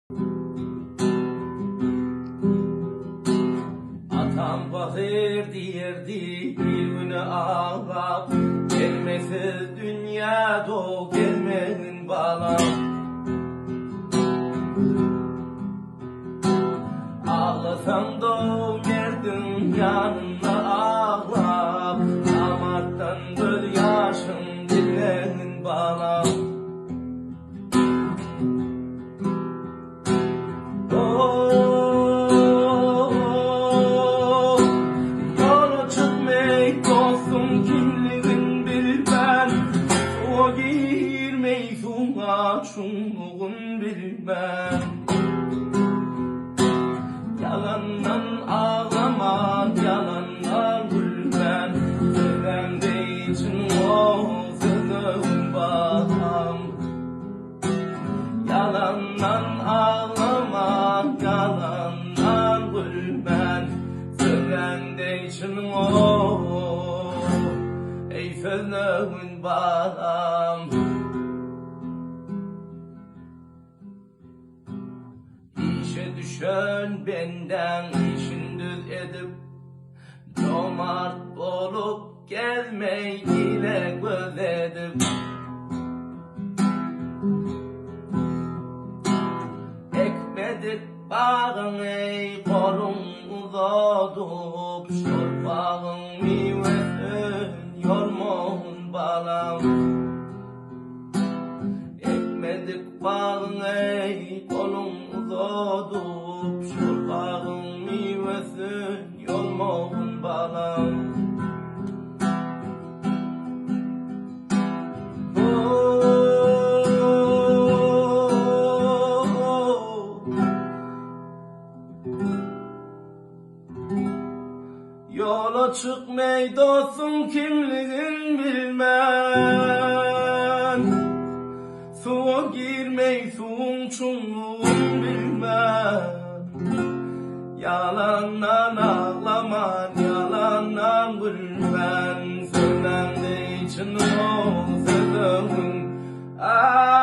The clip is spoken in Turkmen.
Atam pahyr diýerdi bir güni aglap, Gelmesiz dünýä dog gelmegin balam. Aglasaň dog merdiň ýanynda aglap, Namartdan göz ýaşyň dilmegin balam. Ýola çykmeý dostuň kimligin bilmän, Suwa girmeý suwa çuňlugyn bilmän. Ýalandan aglaman, ýalandan gülmän, Sözläňde çyn bol, sözlegiň balam. Ýalandan aglaman, ýalandan gülmän, Sözläňde çyn bol, eý sözlegin balam. Işe düşen bendäň işin düz edip, Jomart bolup gezmeý ile göz edip. Ekmedik bagyňy goluň uzadyp, Şol bagyň miwesin ýolmagyn balam. Ekmedik bagyňy goluň uzadyp, Şol bagyň miwesin ýolmagyn balam. Ýola çykmeý dostuň kimligin bilmän, Suwa girmeý suwuň çuňlugyn bilmän, Ýalandan aglaman, ýalandan gülmän, Sözläňde çyn bol sözüň, ah.